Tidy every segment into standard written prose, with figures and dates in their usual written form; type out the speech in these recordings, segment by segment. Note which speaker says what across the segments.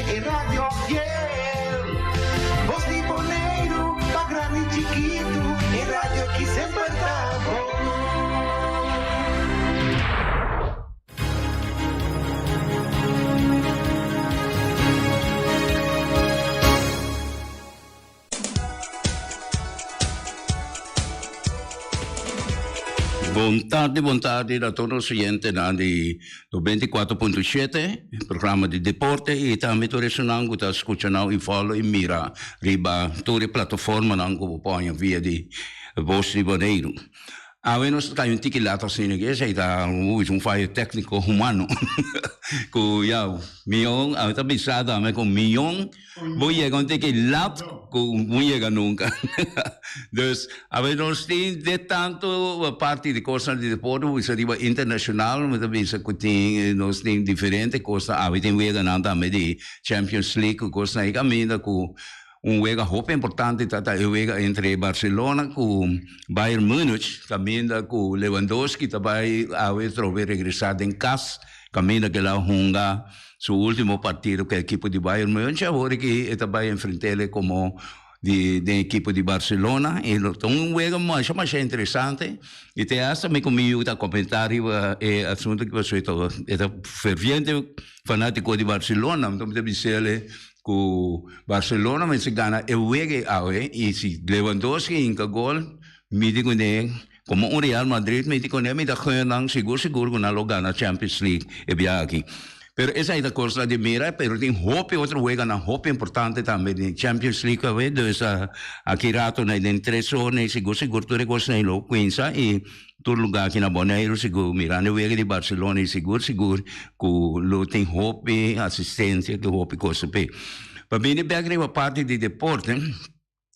Speaker 1: E radio fiel. Bos di Boneiru, pa grandi i chikitu, e radio ki semper ta bon.
Speaker 2: Bon tardi, bon tardi na tur nos oyentenan di 94.7, programa di deporte y tambe tur esunnan cu ta scucha nou y follow y mira riba tur e plataformanan cu bo por haña via di Voz di Boneiru. Awe nos ta kai un tiki laat asina ke esei ta un fayo tekniko humano ku ya mion awe ta bisa tambe ku mion bo yega un tiki laat ku bo yega nunka. Dus awe nos tin de tanto parti di kosnan di deporte bo bisa riba internashonal bo ta bisa ku tin nos tin diferente kosnan awe tin weganan tambe di Champions League ku kosnan ei kaminda ku Un wega hopi importante ta ta e wega entre Barcelona ku Bayern Munich, kaminda ku Lewandowski ta bai awe trobe regresá den kas, kaminda ku el a hunga su último partido ku e ekipo di Bayern Munich. Awor aki e ta bai enfrent'é komo di den ekipo di Barcelona i lo ta un wega masha masha interesante i te asta mi ku mi yu ta komentá riba e asuntu aki pasobra e ta ferviente fanátiko di Barcelona, mi ta bis'é Ku Barcelona mester gana e wega ei awe i si Lewandowski hinka gol mi di kuné komo un Real Madrid mi di kuné mi ta gun nan sigur sigur ku nan lo gana Champions League e biaha aki. Pero esei ta kosnan di mira pero tin hopi otro weganan hopi importante tambe den Champions League awe dus aki rato na den tres or nei sigur sigur tur e kosnan ei lo kuinsa i Tur lugar aki na Boneiru sigur mirando e wega di Barcelona y sigur sigur cu lo tin hopi asistencia cu hopi cosa p'e. Pa bini bek riba parti di deporte,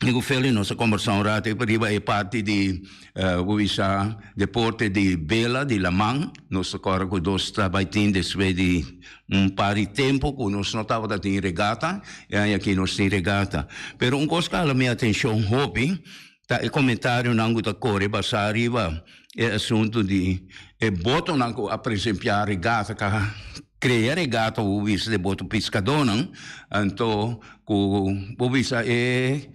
Speaker 2: mi cu Feli nos a combersa un rato riba e parti di bo bisa deporte di bela di laman. Nos ta corda cu nos ta bay tin despues di un par di tempo cu nos no tabata tin regata, e aña aki nos tin regata. Pero un cos cu a hala mi atencion hopi Ta e komentarionan ku ta kore basá riba e asuntu di e botonan ku a presenpiá regata ka krea regata bo bisa di boto piskadónan, anto ku bo bisa e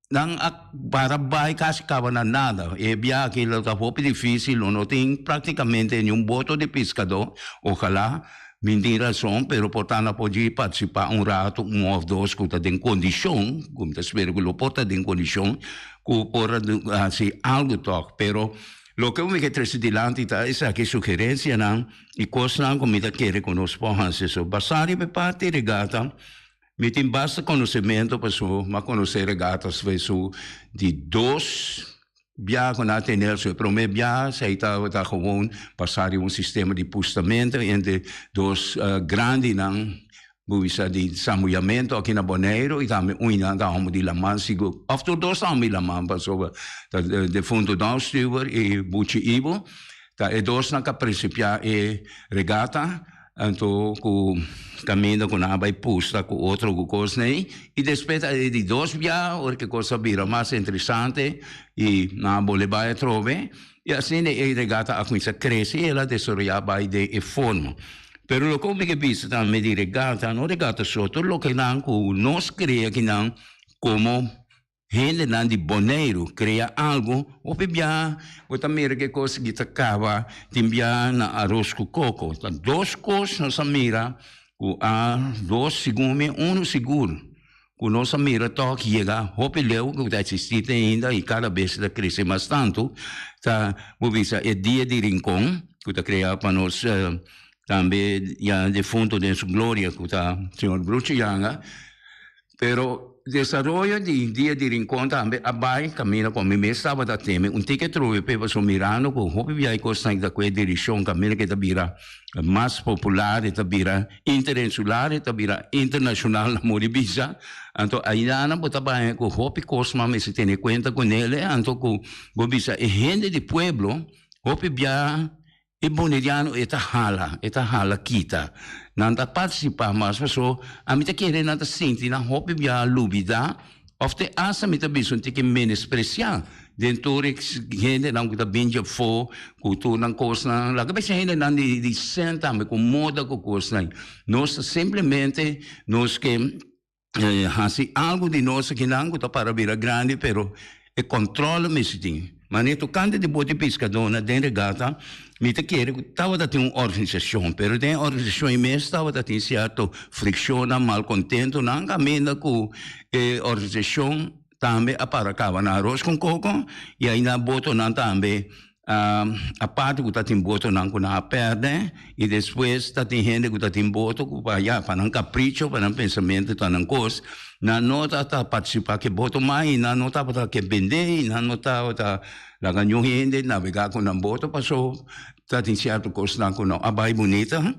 Speaker 2: nan a para bai kasi kaba na nada. E biaha aki lo ta hopi difísil, lo no tin práktikamente niun boto di piskadó, ojalá Mi tin rason, pero por ta na por djis partisipá un rato, un òf dos ku ta den kondishon, ku mi ta spera ku lo por ta den kondishon, ku por a hasi algu tòg. Pero loke mi ke trese dilanti ta esaki sugerensianan i kosnan ku mi ta kere ku nos por hasi. So, basá riba e parti regata, mi tin basta konosementu pasobra mi a konosé regatas su di dos Biaha ku nan a tene su e promé biaha esei tabata gewoon pasá riba un sistema di pustamento entre dos grandinan bo bisa di sambuyamentu aki na Boneiru i tambe un nan ta homo di laman sigur òf tur dos ta homo di laman pasobra ta defuntu Don Stuber i Buchi Ibo ta e dosnan ku a prinsipiá e regata. Anto ku kaminda ku nan a bai pusta ku otro ku kos nei i despues ta e di dos bia ora ku e kos a bira mas interesante i nan a bole bai atrobe i asina e regata a kuminsá krese i el a desaroyá bai den e forma. Pero loke mi ke bisa tambe di regata no regata so tur loke nan ku nos krea kinan komo Hendenan di Boneiru krea algu, hopi biaha bo ta mira ke kos aki ta kaba tin biaha na aros ku koko. Ta dos kos nos a mira ku a dos segun mi unu sigur ku nos a mira tòg yega hopi leu ku ta eksistí te ainda i kada bes ta krese mas tantu ta bo bisa e dia di Rincon ku ta krea pa nos tambe ya defunto den su gloria ku ta señor Brucho Yanga. Pero desaroyo di Dia di Rincon tambe a bai caminda cu mi mes tabata teme un tiki trobe p'e pasobra mirando cu hopi biaha e cosnan ta cu e direccion caminda cu e ta bira mas popular e ta bira interinsular e ta bira internacional na modo di bisa anto ainda bo ta baña cu hopi cosnan mester tene cuenta cu nele anto cu bo bisa e hende di pueblo hopi biaha E boneriano e ta hala, e ta hala kita. Nan ta partisipá mas paso ami ta kere nan ta sinti nan hopi bia lubidá òf te asta mi ta bisa un tiki menospresiá. Den tur e hendenan ku ta bin djafó ku tur nan kosnan, laga bes e hendenan di di sèn tambe ku moda ku kosnan. Nos ta simplemente nos ke hasi algu di nos akinan ku ta para bira grandi pero e kòntròl mester tin. Manera tokante di bote piskadónan den regata mi ta kere ku tabata tin un organisashon pero den e organisashon ei mes tabata tin sierto frikshonnan, malkontentonan kaminda ku e organisashon Tambe a para kaba na aros kon koko i ainda botonan tambe aparte ku ta tin botonan ku nan a pèrdè i despues ta tin hende ku ta tin boto ku pa ya pa nan kapricho pa nan pensamentu ta nan kos nan no ta ta partisipá ku e boto mas i nan no tabata ke bendé i nan no tabata laga niun hende nabegá ku nan boto paso ta tin sierto kosnan ku no a bai bunita.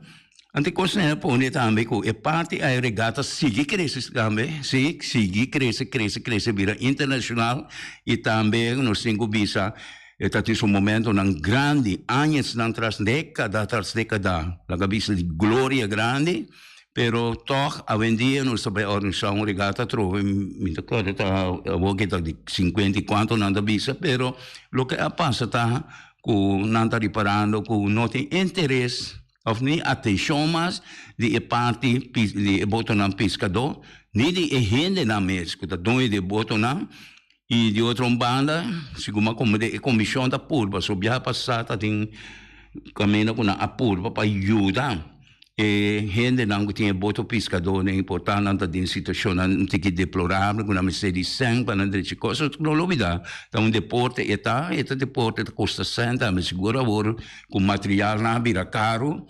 Speaker 2: Anto e kosnan a pone tambe ku e parti a e regata sigui krese tambe, si, sigui krese, krese, krese bira internashonal i tambe nos tin ku bisa e ta tin su momentonan grandi, añasnan tras dékada tras dékada, laga bisa di gloria grandi, pero tòg awendia nos ta bai organisá un regata atrobe, mi ta kòrda ta awor ke ta di sinkuenta i kuantu nan ta bisa, pero loke a pasa ta ku nan ta riparando ku no tin interes. Of ni atenshon mas di e parti di e botonan piskadó, ni di e hendenan mes ku ta doño di e botonan. I di otro un banda, segun a komprendé, e komishon ta purba, so biaha pasá ta tin kaminda ku nan a purba pa yuda e hendenan ku tin e boto piskadó den importá nan ta den situashonnan un tiki deplorabel ku nan mester di sèn pa nan drecha kos. No lo olbidá, ta un deporte e ta, e ta deporte ta kosta sèn tambe, sigur awor. Ku materialnan a bira karu,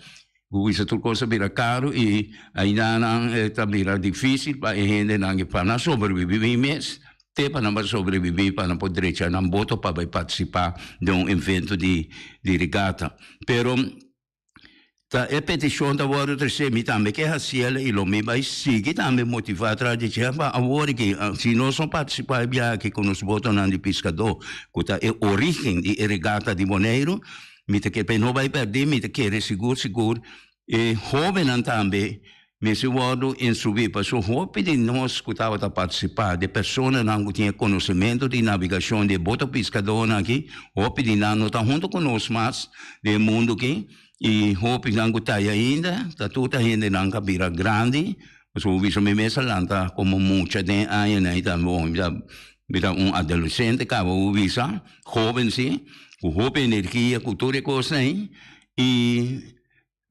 Speaker 2: ku bisa tur kos a bira karu i ainda nan e ta bira difísil pa e hendenan ke pa nan sobrebibí mes, te pa nan por sobrebibí pa nan por drecha nan boto pa bai partisipá den un evento di di regata. Pero ta e petishon ta wòrdu tresé, mi tambe ke hasiel i lo mi bai sigui tambe motivá tras di dje pa awor aki si nos no partisipá e biaha aki ku nos botonan di piskadó ku ta e orígen di e regata di Boneiru, mi ta kere pa e no bai pèrdí, mi ta kere sigur sigur e hóbennan tambe mester wòrdu instruí, pasobra hopi di nos ku tabata partisipá, di e personanan ku tin e konosementu di nabegashon di e boto piskadónan aki, hopi di nan no ta huntu ku nos mas den e mundu aki, i hopinan ku ta ei ainda ta tur ta hendenan ku a bira grandi, Pasobra bo bisa mi mes a lanta komo mucha den e añanan i tambe bon mi ta bira un adolesente kaba bo bisa, hoben si, ku hopi energia ku tur e kosnan ei i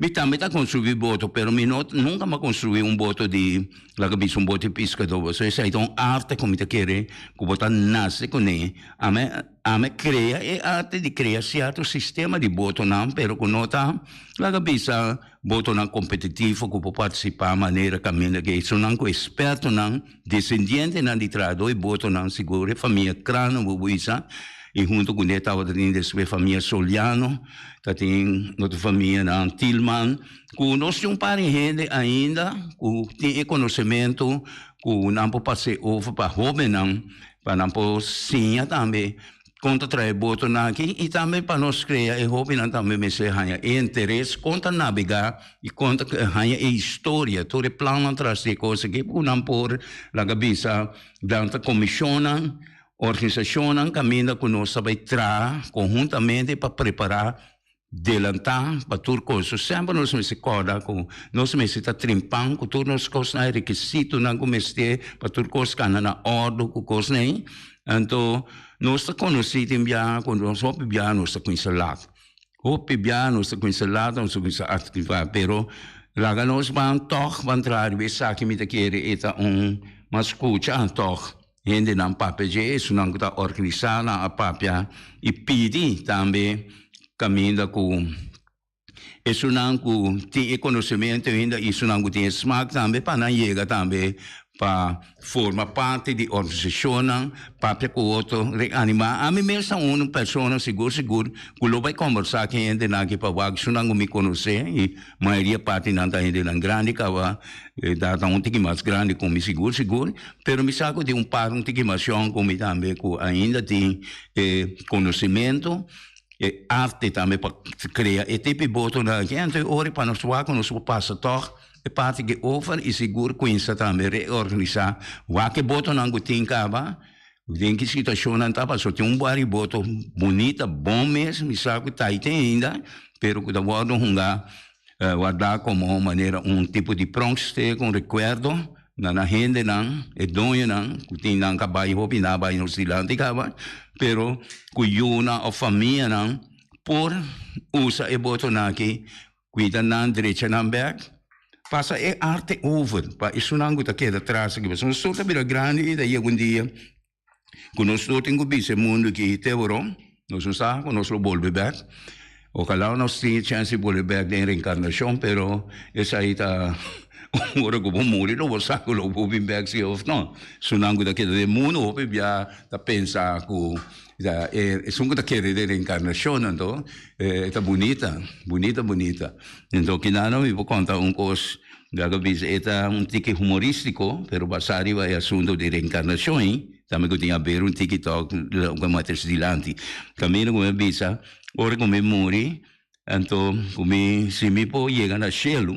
Speaker 2: mi tambe ta konstruí boto pero mi no nunka mi a konstruí un boto di laga bisa un boto di piskadó pasobra esei ta un arte ku mi ta kere ku bo ta nase kuné ami ami krea e arte di krea sierto sistema di botonan pero ku no ta laga bisa Botonan kompetitivo ku por partisipá manera kaminda ku esonan ku ekspertonan, desendientenan di trahadó i botonan sigur e famia Crano bo bisa i huntu kuné tabata tin despues famia Soliano, ta tin otro famianan Tilman ku nos tin un par di hende ainda ku tin e konosementu ku nan por pas'é over pa hóbennan pa nan por siña tambe. Kon ta trae botonan aki i tambe pa nos krea e hobennan tambe mester haña e interes kon ta nabegá i kon ta haña e historia, tur e plannan tras di e kos aki ku nan por laga bisa dan ta komishonnan, organisashonnan kaminda ku nos ta bai traha konhuntamente pa prepará Delantá pa tur kos. So semper nos mester kòrda ku nos mester ta trimpan ku tur nos kosnan, e rekisitonan ku mester pa tur kos kana na òrdu ku kosnan ei. Anto nos ta konosí tin biaha ku nos hopi biaha nos ta kuminsá lat. Hopi biaha nos ta kuminsá lat, nos ta kuminsá aktivá, pero laga nos ban tòg ban traha riba esaki mi ta kere e ta un mas skucha tòg Hendenan papia dje esunnan ku ta organisá nan a papia i pidi tambe kaminda ku esunnan ku tin e konosementu ainda i esunnan ku tin e smak tambe pa nan yega tambe pa forma parti di organisashonnan, papia ku otro, reanimá. Ami mes ta un persona sigur sigur ku lo bai kombersá ku e hendenan aki pa wak esunnan ku mi konosé i mayoria parti nan ta hendenan grandi kaba e ta un tiki mas grandi ku mi sigur sigur. Pero mi sa ku tin un par un tiki mas yòn ku mi tambe ku ainda tin e konosementu, e arte tambe pa krea e tipo di botonan aki. Anto e ora pa nos wak ku nos por pasa tòg e parti ki over i sigur kuinsa tambe reorganisá wak e botonan ku tin kaba. Den ki situashon nan ta paso tin un bari boto bunita bon mes mi sa ku ta te ainda pero ku ta wòrdu hunga wardá komo manera un tipo di pronkstek un rekuerdo na nan hendenan e doñonan ku tin nan kabai hopi nan a bai nos dilanti kaba pero ku yunan òf famianan por usa e botonan aki Cuida nan, drecha nan bek. Pasa e arte over pa esunnan cu ta keda tras aki. Pasobra nos tur ta bira grandi y ta yega un dia cu nos tur tin cu bisa e mundo aki te oro. Nos no sa cu nos lo bolbe bek. Ojalá nos tin e chance di bolbe bek den reencarnacion, pero esai ta ora cu bo muri lo bo sa cu lo bo bin bek si of no. Esunnan cu ta keda den mundo hopi bia ta pensa cu Ya, e esun ku ta kere den reenkarnashon anto e ta bunita, bunita bunita. Enton kinano mi por konta un kos, mi a bisa e ta un tiki humoristiko, pero basá riba e asunto di reenkarnashon ei, tambe ku tin aber un tiki tòg loke mi a trese dilanti. Kaminda ku mi a bisa, ora ku mi muri, Anto ku mi, si mi por yega na shelu,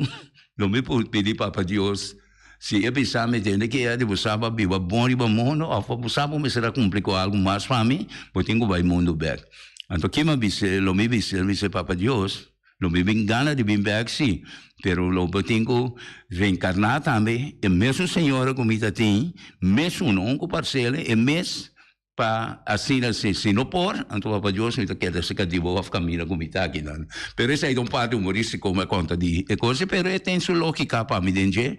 Speaker 2: lo mi por pidi Papa Dios, si e bisa mi tende ke di bo sa pa biba bon riba mundu òf bo sa bo mester a kumpli ku algu mas pa mi, bo tin ku bai mundu bèk. Anto ke mi a bis'é? Lo mi bis'é, mi bis'é, Papa Dios, lo mi bin gana di bin bèk si, pero lo bo tin ku reenkarná tambe e mesun señora ku mi ta tin, mesun, no un ku parsel, e mes. Pa asina si si no por, anto Papa Dios mi ta keda serka di bo of kaminda ku mi ta akinan. Pero esei ta un parti humorístiko mi a konta di e kos, pero e ten su lógika pa mi den dje.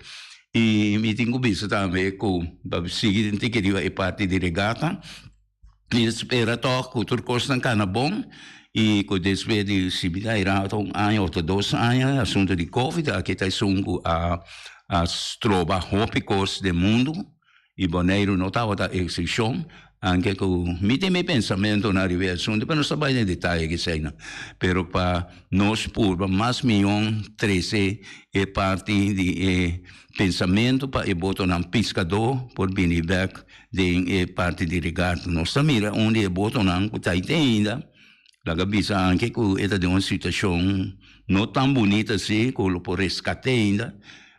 Speaker 2: I mi tin ku bisa tambe ku pa sigui den tiki riba e parti di regata, mi ta spera tòg ku tur kosnan kana bon i ku despues di si mi ta hera ta un aña òf ta dos aña e asuntu di covid aki ta esun ku a a stroba hopi kos den mundu. I Boneiru no tabata eksepshon, anke ku mi tin mi pensamentunan riba e asuntu, pero nos ta bai den detaye kiseinan. Pero pa nos purba mas mion trese e parti di e pensamentu pa e botonan piskadó por bini bèk den e parti di regato. Nos ta mira un di e botonan ku ta ei te ainda, laga bisa anke ku e ta den un situashon no tan bunita asi ku lo por reskat'é ainda,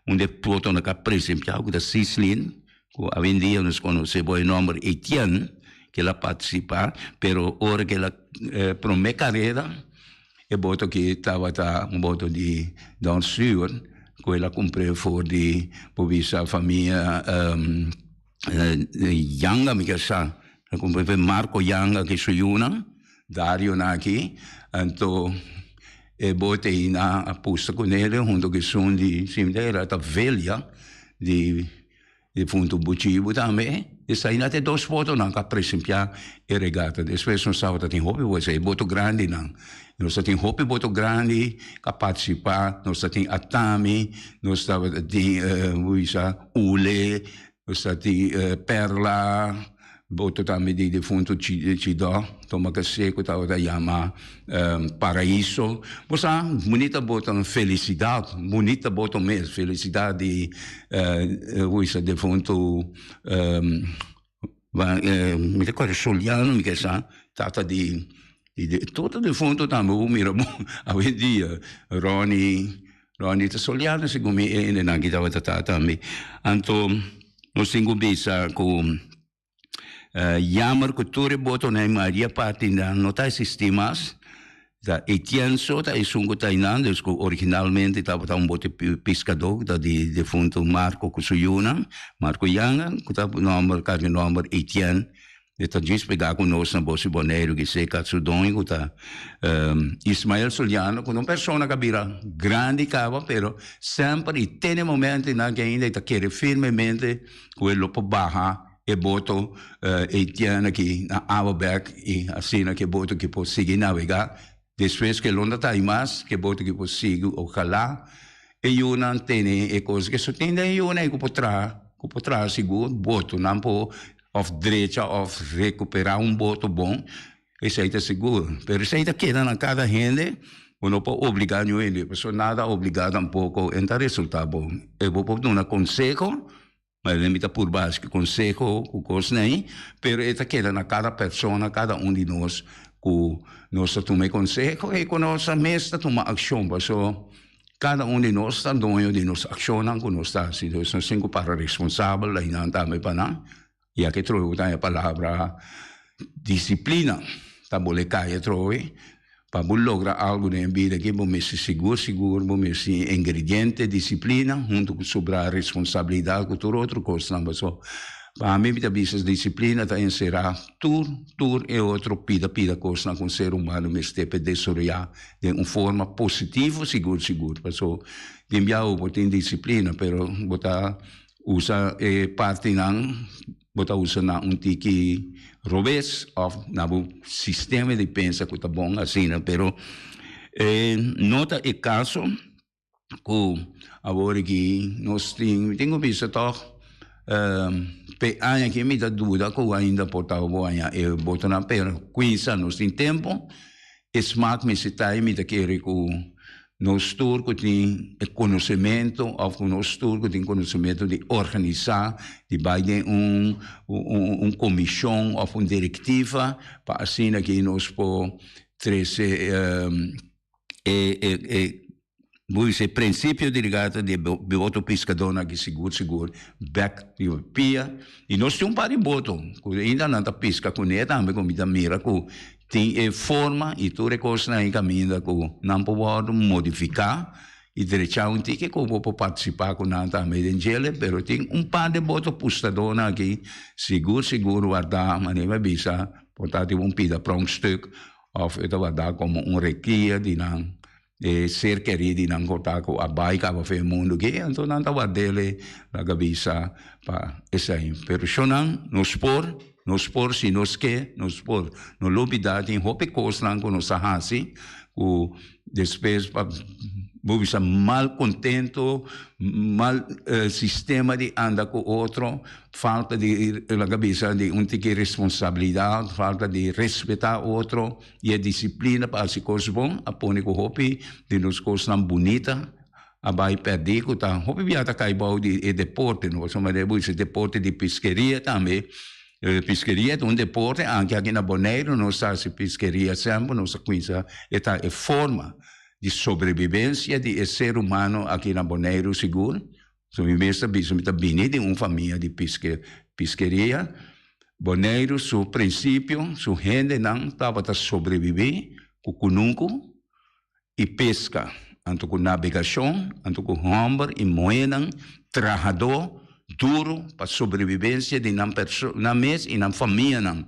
Speaker 2: Un de botonan ku a presensiá ku ta Sislin, ku awendia nos konosé bo e nòmber Etienne, ku el a partisipá, pero ora ku el a promé karera, e boto aki tabata un boto di Don Stuart, ku el a kumpr'é for di bo bisa famia Yanga mi ke sa, el a kumpr'é for Marco Yanga ku su yunan. Dario na aki, anto e bote ei nan a pusta ku nele hunto ku esun di Simdera ta Velia di difunto Buchibu tambe. Esei nan ta e dos botonan ku a presenpiá e regata. Despues nos tabata tin hopi boto, e boto grandinan. Nos ta tin hopi boto grandi ku a partisipá, nos ta tin Atami, nos tabata tin Ule, nos ta tin Perla. Boto tambe di defunto Chidó, toma kase ku tabata yama Paraíso. Bo sa, bunita boto, Felisidat, bunita boto mes, Felisidat di Huisa defunto, mi ta kòrda Soliano mi ke sa, tata di tur defunto tambe bo mira bo awendia, Ronnie, Ronnie ta Soliano segun mi e hendenan ki tabata ta tambe. Anto nos tin ku bisa ku jammer ku tur e botonan e mayoria parti nan no ta existi mas. Ta Etienne so ta esun ku ta einan, dus ku originalmente tabata un bote piskadó ku ta di defunto Marco ku su yunan, Marco Yanga, ku ta nòmber karga nòmber Etienne. E ta djis pegá ku nos na Bosi Boneiru ki seka su doño ku ta Ismael Soliano ku ta un persona ku a bira grandi kaba pero semper i te na e momentonan ku ainda e ta kere firmemente ku e lo por baha e boto Etienne aki na awa bèk i asina ku e boto aki por sigui nabegá. Despues ku e lo no ta ai mas ku e boto aki por sigui ojalá e yunan tene e kos ke so tin den e yunan ei ku por traha ku por traha sigur botonan por Of drecha of recuperá un boto bon, esei ta sigur. Pero esei ta keda na cada hende, bo no por obligá niun hende, pasobra nada obligá tampoco en ta resultá bon. E bo por duna conseho, ma mi ta purba haci conseho cu cosnan ei, pero e ta keda na cada persona, cada un di nos cu nos ta tuma e conseho y cu nos mes ta tuma accion, pasobra Kada un di nos ta doño di nos akshonnan ku nos ta hasi. Dus nos tin ku para responsabel einan tambe pa nan. I aki trobe bo ta haña palabra disiplina ta bole kai atrobe. Pa bo logra algu den e bida aki bo mester sigur sigur bo mester tin ingrediente disiplina huntu ku sobra responsabilidat ku tur otro kosnan. Pasobra pa mi mi ta bisa disiplina ta enserá tur tur e otro pida pida kosnan ku un ser humano mester pa desaroyá den un forma positivo sigur sigur. Pasobra tin biaha bo por tin disiplina pero bo ta usa e partinan bo ta usa na un tiki robes of na bo sistema di pensa ku ta bon asina pero e no ta e kaso ku awor aki nos tin mi tin ku bisa tòg p'e aña aki mi ta duda ku ainda por ta bo haña e botonan pero kuinsa nos tin tempu E smak mester ta i mi ta kere ku nos tur ku tin e konosementu òf ku nos tur ku tin konosementu di organisá, di bai den un un komishon òf un direktiva pa asina ki nos por trese e e Bo bisa e prinsipio di regata di e boto piskadónan aki sigur sigur bèk riba pia. I nos tin un par di boto ku ainda nan ta piska kuné tambe ku mi ta mira ku tin e forma i tur e kosnan ei kaminda ku nan por wòrdu modifiká i drechá un tiki ku bo por partisipá ku nan tambe den djele. Pero tin un par di boto pustadónan aki sigur sigur wardá manera mi a bisa por ta tin un pida pronkstuk òf e ta wardá komo un rekia di nan. E ser kerí di nan ku ta ku a bai kaba for e mundu aki, anto nan ta ward'el laga bisa pa esei. Pero shonnan, nos por, nos por si nos ke, nos por. No lubidá tin hopi kosnan ku nos a hasi ku despues pa bo bisa mal kontento, mal sistema di anda ku otro. Falta di laga bisa di un tiki responsabilidad, falta di respeta otro y e disciplina pa haci cos bon a pone cu hopi di nos cosnan bunita a bay perdi cu ta hopi bia ta cay bao di e deporte no pasobra manera bo bisa deporte di piskeria tambe piskeria ta un deporte anke aki na Boneiru nos ta haci piskeria semper nos a cuminsa e ta e forma di sobrevivencia di e ser humano aki na Boneiru sigur. So mi mes ta bisa mi ta bini di un famia di piske piskeria. Boneiru su prinsipio, su hendenan tabata sobrebibí ku kunuku i peska, anto ku nabegashon, anto ku hòmber i muhénan trahadó duru pa sobrebibensia di nan perso nan mes i nan famianan.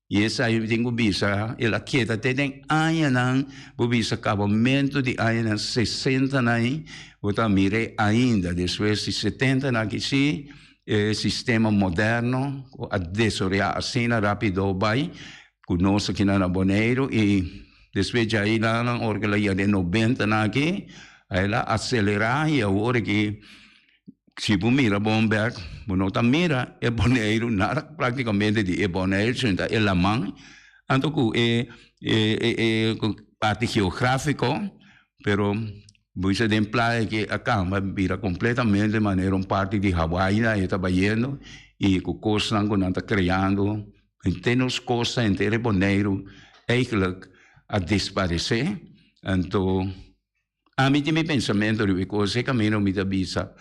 Speaker 2: I esei mi tin ku bisa, el a keda te den añanan, bo bisa kabamentu di añanan sesentanan ei, bo ta mir'é ainda. Despues di setentanan aki sí, e sistema moderno ku a desaroyá asina rápido bai ku nos akinan na Boneiru i despues djaí nan ora ku el a yega den nobentanan aki, el a aselerá i awor aki Si bo mira bon bek, bo no ta mira e Boneiru, nada praktikamente di e Boneiru, sino ta e laman, anto ku e e parti geografiko, pero bo bisa den playa ke a kamba bira kompletamente manera un parti di Hawaii nan e ta bayendo i ku kosnan ku nan ta kreando henter nos kosta, henter e Boneiru eigentlik a disparesé, anto. Ami tin mi pensamentu riba e kos, e kamino mi ta bisa,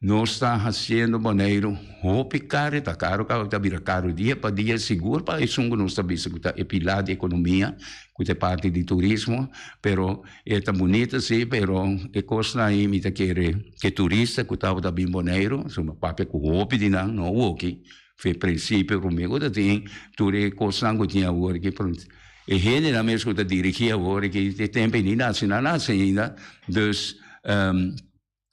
Speaker 2: nos ta hasiendo Boneiru hopi karo, e ta karo kaba ta bira karo dia pa dia, sigur pa esun ku nos ta bisa ku ta e pilar di ekonomia, ku ta e parti di turismo, pero e ta bunita si, pero e kosnan ei mi ta kere ku e turista ku tabata bin Boneiru, so mi a papia ku hopi di nan, no awoki, Fe principio prome cu ta tin tur e cosnan cu tin awor aki e hendenan mes cu ta dirigi awor aki e tempo ei ni naci nan naci ainda dus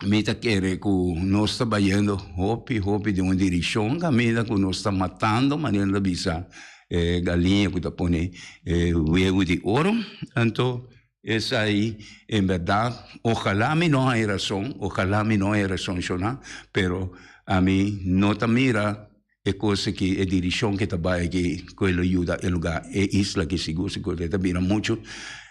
Speaker 2: mi ta kere cu nos ta bayendo hopi hopi den un direccion caminda cu nos ta matando manera nan ta bisa e galiña cu ta pone e webo di oro anto Esai en berdad, ojalá mi no hay razón, ojalá mi no hay razón shona, pero ami no ta mira e cos aki, e direccion ke ta bai aki, cu e lo yuda e lugar, e isla aki sigur sigur, e ta bira mucho,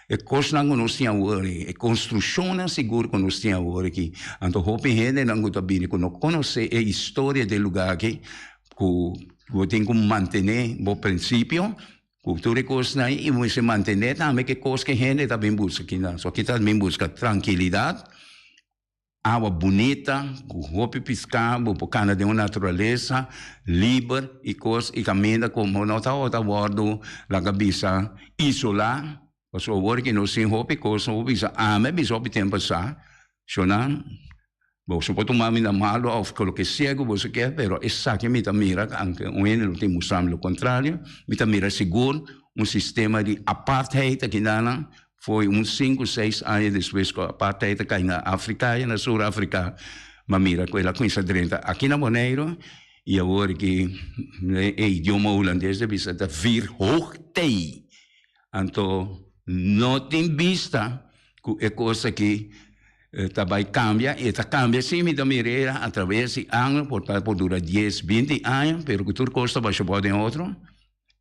Speaker 2: e cosnan cu nos tin awor, e construccionnan sigur cu nos tin awor aki, anto hopi hendenan cu ta bini cu no conoce e historia di e lugar aki, cu bo tin cu mantene bo principio, Ku tur e kosnan ei i mester mantené tambe ku e kos ku e hende ta bin buska kinan. So aki ta bin buska trankilidat. Awa bunita ku hopi piská, bo por kana den un naturalesa liber i kos i kaminda ku bo no tabata wòrdu laga bisa isolá, pasobra awor ki nos tin hopi kos nos por bisa ami a bisa hopi tempu pasá, shona boso por tuma mi na malu òf ku loke sea ku boso ke pero esaki mi ta mira anke un hende lo tin mustra mi lo kontrario, mi ta mira sigur un sistema di apartheid akinan. Foi un sinku, seis aña despues ku apartheid a kai na Afrika i na Sur Afrika, m'a mira ku el a kuminsá drenta aki na Boneiru i awor ki e idioma hulandes ta bisa ta vier hoog tij. Anto no tin bista ku e kos aki ta bai kambia i e ta kambia si mi ta mira e atraves di aña por ta por dura dies, binti aña pero ku tur kos ta basha bou den otro.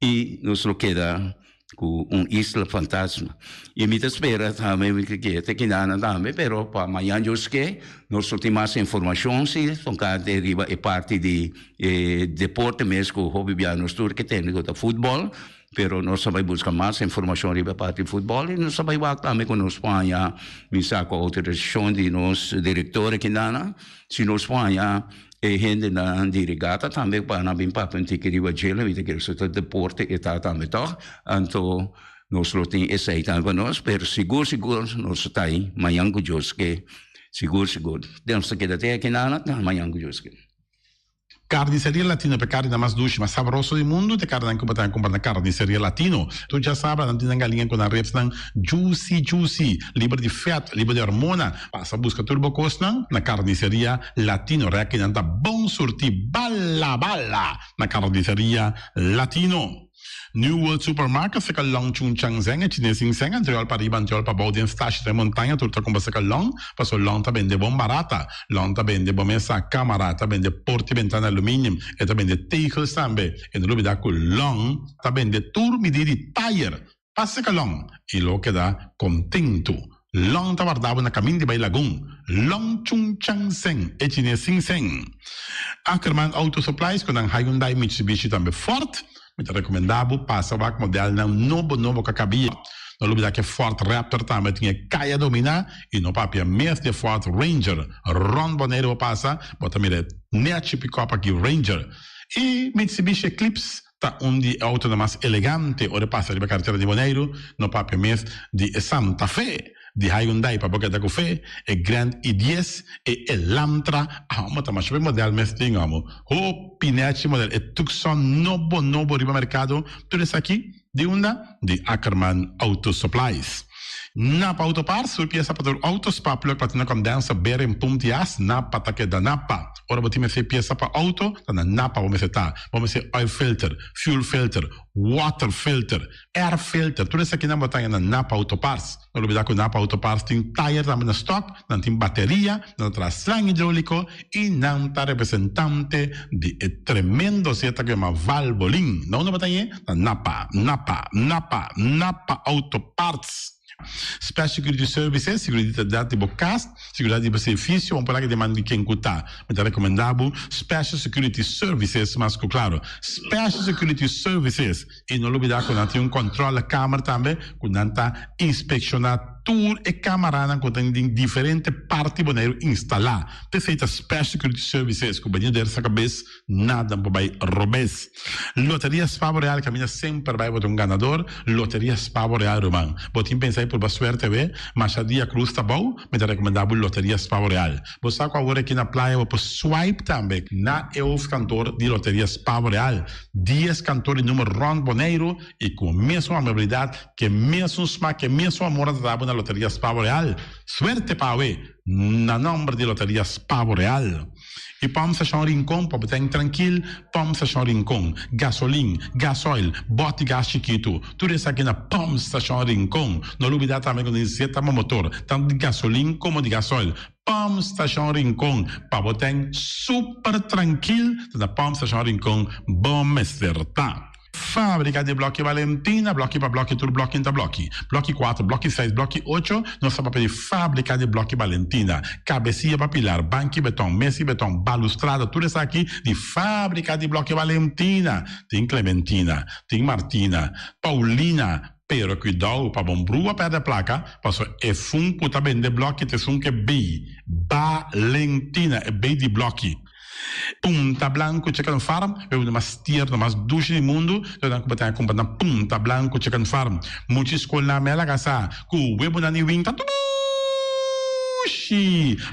Speaker 2: I nos lo keda ku un isla fantasma. I mi ta spera tambe mi ke ke te kinanan tambe, pero pa mañan Dios ke nos lo tin mas informashon si tokante riba e parti di e deporte mes ku hopi bia nos tur ke tende ku ta futbòl, pero nos ta bai buska mas informashon riba e parti di futbòl i nos ta bai wak tambe ku nos por haña mi sa ku outorisashon di nos direktor e kinanan si nos por haña E hendenan di regata tambe pa nan bin papia un tiki riba djele, mi ta kere su ta deporte e ta tambe tòg, anto nos lo tin esei tambe pa nos, pero sigur sigur nos ta ei mañan ku Dios ke, sigur sigur. Nos ta keda te aki nana ta mañan ku Dios ke.
Speaker 3: Carniceria Latino pa e carninan mas dushi, mas sabroso di mundu, ta e carninan cu bo ta cumpra na Carniceria Latino. Tur djasabra nan tin nan galiña cu nan ribsnan juicy juicy, liber di vet, liber di hormona. Pasa buska tur bo kosnan na Carniceria Latino. Rekinan ta bon surti bala bala na Carniceria Latino. New World Supermarket seka Long Chun Chang Zeng e chines sin seng antriol pa riba antriol pa bou den stashi den montaña tur ta kumpra seka Long paso Long ta bende bon barata. Long ta bende bo mesa, kamara, ta bende porta i bentana aluminium, e ta bende tegels tambe. E no lubida ku Long ta bende tur midi di tayer. Pasa ka Long i lo keda kontentu. Long ta warda bo na kamin di bai Lagun. Long Chung Chang Seng, e chines sin seng. Ackerman Auto Supplies ku nan Hyundai, Mitsubishi tambe Ford. Mi ta rekomendá bo pasa wak modelnan nobo nobo ka kabia. No lubidá ku e Ford Raptor tambe tin e kaya dominá i no papia mes di e Ford Ranger. Rònt Boneiru bo pasa, bo ta mira e nechi pikòp aki Ranger. I Mitsubishi Eclipse Ta un di e autonan mas elegante ora e pasa riba karetera di Boneiru, no papia mes di e Santa Fe, di Hyundai pa bo keda ku fe, e Grand i dies, e Elantra, amo ta masha hopi model mes tin amo, hopi nechi model, e Tucson nobo nobo riba merkado, tur esaki di unda? Di Ackerman Auto Supplies. Napa Auto Parts, tur piesa pa tur auto, spark plug, platina condenser, bearing, pump di as, Napa ta keda Napa. Ora bo tin mester piesa pa auto, ta na Napa bo mester ta. Bo mester oil filter, fuel filter, water filter, air filter, tur esakinan bo ta haña na Napa Auto Parts. No lubida ku Napa Auto Parts tin tayer tambe na stock, nan tin bateria, nan ta traha slang hidroliko i nan ta representante di e tremendo zeta ku yama Valvoline. Na unda bo ta hañ'e? Na Napa, Napa, Napa, Napa Auto Parts. Special Security Services, Seguridat di bo kas, seguridat di bo servisio, un por aki den man di ken ku ta. Mi ta rekomendá bo Special Security Services mas ku klaro. Special Security Services. I no lubidá ku nan tin un kòntròlekamer tambe ku nan ta inspekshoná tur e kamaranan ku tin den diferente parti Boneiru instalá. P'esei ta Special Security Services ku bini der sa kabes nada por bai robes. Loteria Spa Boreal kaminda semper bai bo ta un ganador. Loteria Spa Boreal ruman. Bo tin pensa di purba suerte awe? Masha dia krus ta bou, mi ta rekomendá bo Loteria Spa Boreal. Bo sa ku awor aki na playa bo por swipe tambe na e hoofdkantoor di Loteria Spa Boreal. Dies kantoor di numer rònt Boneiru i ku mesun amabilidat, ku e mesun smak, ku e mesun amor a trata bo na Loteria Spa Boreal. Suerte pa awe na nòmber di Loteria Spa Boreal. I Pòmp Stashon Rincon pa bo ten trankil, Pòmp Stashon Rincon, gasolin, gasoil, bòt di gas chikitu, tur esaki na Pòmp Stashon Rincon. No lubidá tambe ku nos zeta pa motor, tantu di gasolin komo di gasoil. Pòmp Stashon Rincon, pa bo ten super trankil, ta na Pòmp Stashon Rincon bo mester ta. Fábrika di Blòki Valentina, blòki pa blòki tur blòki ta blòki. Blòki kuater, blòki seis, blòki ocho, nos ta papia di Fábrika di Blòki Valentina. Kabesia pa pilar, banki beton, mesa di beton, balustrada, tur esaki di Fábrika di Blòki Valentina. Tin Clementina, tin Martina, Paulina. Pero cuidou pa bon brua perde placa, paso esun cu ta bende bloki ta esun ke bay. Balentina, e bay di bloki. Punta Blanco Chicken Farm, e uno mas tierno, mas dushi di mundu, lo nan cu bo ta cumpra na Punta Blanco Chicken Farm. Muchi scol na mela casa cu webonan di winta dushi!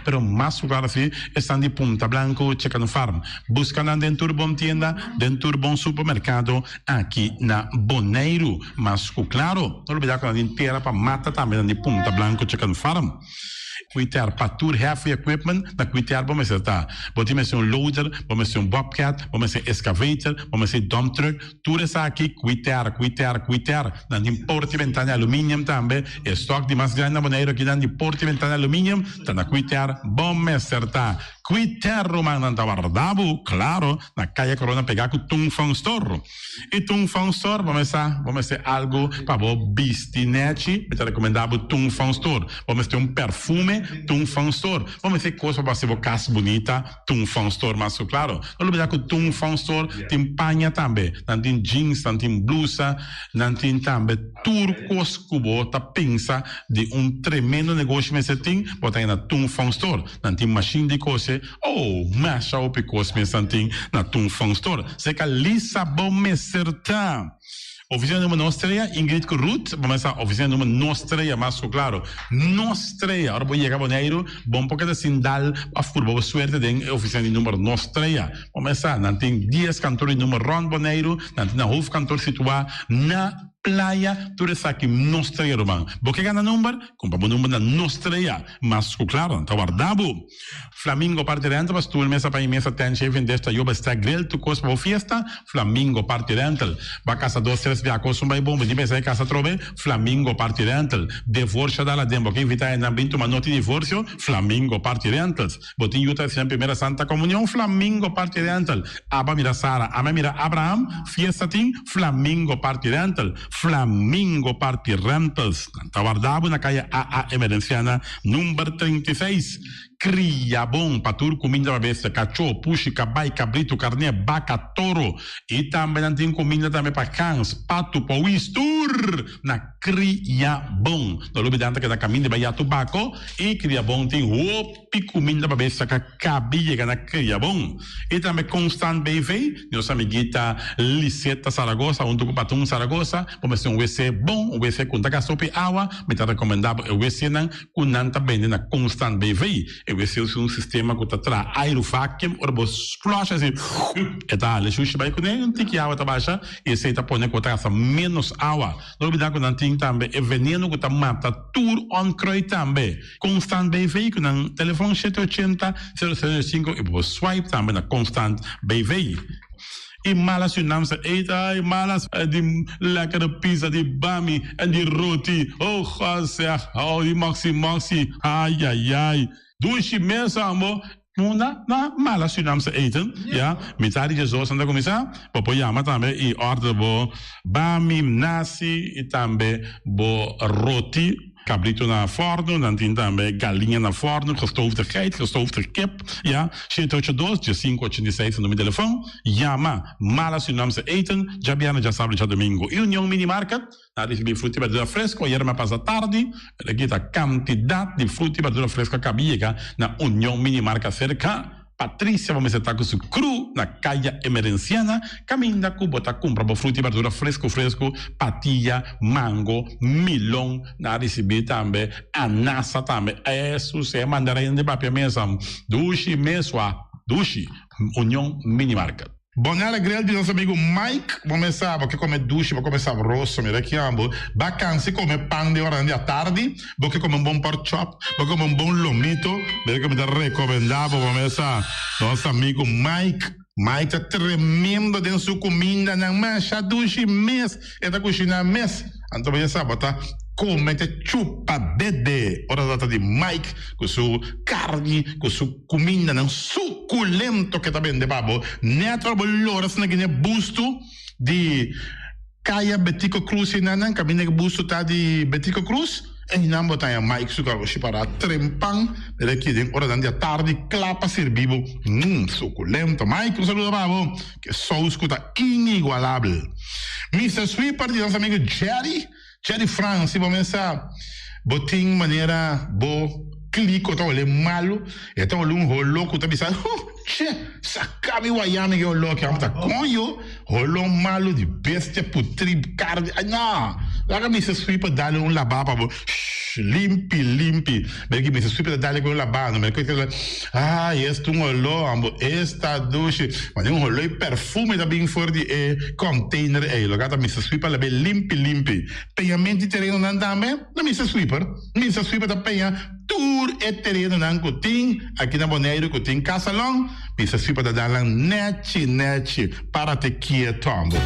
Speaker 3: Pero mas cu claro si, esnan di Punta Blanco Chicken Farm. Busca nan den tur bon tienda, den tur bon supermercado aki na Boneiru. Mas cu claro, no lubida cu nan tin tera pa mata tambe nan di Punta Blanco Chicken Farm. Cuiter pa tur heavy equipment na cuiter bo mester ta. Bo tin mester un loader, bo mester un bobcat, bo mester excavator, bo mester dump truck, tur esaki cuiter, cuiter, cuiter. Nan tin porta y bentana aluminium tambe. E stock di mas grandi na Boneiru aki nan di porta y bentana aluminium ta na cuiter bo mester ta. Cuiter rumannan ta warda bo, claro, na Caya Corona pega cu Tung Fong Store. I Tung Fong Store bo mester bo mester algu pa bo bisti nechi, mi ta rekomendá bo Tung Fong Store. Bo mester un perfume, Tung Fong Store. Bo mester kos pa bo hasi bo kas bunita, Tung Fong Store mas ku klaro. No lubidá ku Tung Fong Store tin paña tambe. Nan tin jeans, nan tin blusa, nan tin tambe tur kos ku bo ta pensa di un tremendo negoshi mester tin, bo ta haña na Tung Fong Store. Nan tin mashin di kose. Oh, masha hopi kos mes nan tin na Tung Fong Store. Seka Lisa bo mester ta. Oficina number nos trea, Ingrid ku Ruth, bo mester sa oficina number nos trea mas ku klaro. Nos trea, ora bo yega Boneiru, bo no por keda sin dal of purba bo suerte den e oficina di number nos trea. Bo mester sa, nan tin dies kantor di number rond Boneiru, nan tin nan hoofdkantoor situa na Playa, tur esaki nos trea ruman. Bo ke gana number? Kumpra bo number na nos trea. Mas ku klaro, nan ta warda bo. Flamingo Party Rental pa stoel, mesa pa mesa, tent, shaving dish, tayoba, stack, grill, tur kos pa bo fiesta, Flamingo Party Rental. Ba kasa dos tres bia kos un bai bon, bo tin pensa e kasa atrobe, Flamingo Party Rental. Devorsio dal aden, bo ke invita hendenan bin tuma noti divorsio, Flamingo Party Rentals. Bo tin yu ta hasi nan primera Santa Comunion, Flamingo Party Rental. Aba mira Sara, ama mira Abraham, fiesta tin, Flamingo Party Rental. Flamingo Party Rentals. Nan ta warda bo na kaya AA Emerenciana number 36. Kria bon pa tur kuminda pa bestia, kachó, pushi, kabai, kabritu, karné, baka, toro. I tambe nan tin kuminda tambe pa gans, patu, powis, tur na Kria Bon. No lubida nan ta keda kaminda bai ya tubako i Kria Bon tin hopi. I kuminda pa bes saka kabi yega na kria bon. I tambe Constant BV, nos amiguita Liseta Zaragoza huntu ku Patun Zaragoza, bo mester un wc bon, un wc ku no ta gasta hopi awa, mi ta rekomendá bo e wcnan ku nan ta bende na Constant BV. E wc usa un sistema ku ta traha airu vacuum, ora bo flush asi e ta hala e shushi bai kuné, un tiki awa ta basha i esei ta pone ku bo ta gasta ménos awa. No olbidá ku nan tin tambe e veneno ku ta mata tur onkruid tambe. Constant BV ku nan telefon shete ochenta, sero sero sinku i bo por swipe tambe na Constant BV. I malas Surinaamse eten, ai malas di lekkere pizza di bami en di roti, oh God zeg, oh di moxi moxi, ai ai ai, dushi mes ambo. Munda na mala Surinaamse eten, ya, mitad di djesdos nan ta kuminsá, bo por yama tambe i order bo bami, nasi i tambe bo roti, kabrito na fòrnu, nan tin tambe galiña na fòrnu, gestoofde geit, gestoofde kip, ya, shete ocho dos, diesinku ochenta i seis ta numero di telefòn, yama Mala Surinaamse eten, djabièrnè, djasabra, djadumingu. I Union Mini Market. Na ricibi fruta y berdura fresco ayer mi a pasa tardi, pero aki ta cantidad di fruta y berdura fresco a caba yega na Union Mini Marca cerca Patricia bo mester ta cu su crew na Caya Emerenciana caminda cu bo ta cumpra bo fruta y berdura fresco fresco, patilla, mango, milon, na ricibi tambe anasa tambe, esu si e mandarin di papia mesa dushi mesua dushi Union Mini Market.
Speaker 4: Bonella Grill di nos amigo Mike, bo mes sa, bo ke come dushi, bo come sabroso, mira ki ambo, ba cansi come pan den oranan di atardi, bo ke come un bon pork chop, bo ke come un bon lomito, mira ke mi ta recomenda bo, bo mes sa, nos amigo Mike, Mike ta tremendo den su cumindanan, masha dushi mes e ta cushina mes, anto bo ya sa, bo ta come te chupa dede ora ta trata di Mike cu su carni, cu su. Kumindanan sukulento ke ta bende pa bo. Nèt ora bo lora asina gine bustu di Kaya Betico Cruz einan kaminda ke bustu ta di Betico Cruz einan bo ta haña Mike su garoshi pará trempan mira aki den oranan di atardi kla pa sirbi bo. Mmm sukulento Mike un saludo pa bo ke sous ku ta inigualabel. Mister Sweeper di nos amigo Jerry. Jerry Frans, si bo mesa bo tin manera bo kliko ta hole malu, e ta hole un holo ku ta bisa, huh, che, saka mi waya mi e holo aki, amo ta koño, holo malu di bestia putri karni, ay no, laga Mister Sweeper dale un laba pa bo, shh, limpi, limpi, mira ki Mister Sweeper ta dale ku un laba, no mira ku ay esta un holo, amo esta dushi, mane un holo i perfume ta bin for di e container ey, loke ta Mister Sweeper labe limpi limpi. Peñamento di terenonan tambe na Mister Sweeper. Mister Sweeper ta peña tur e terenonan ku tin aki na Boneiru ku tin kasalon. Mister Sweeper ta dal nan nechi nechi. Párate kieto ambo.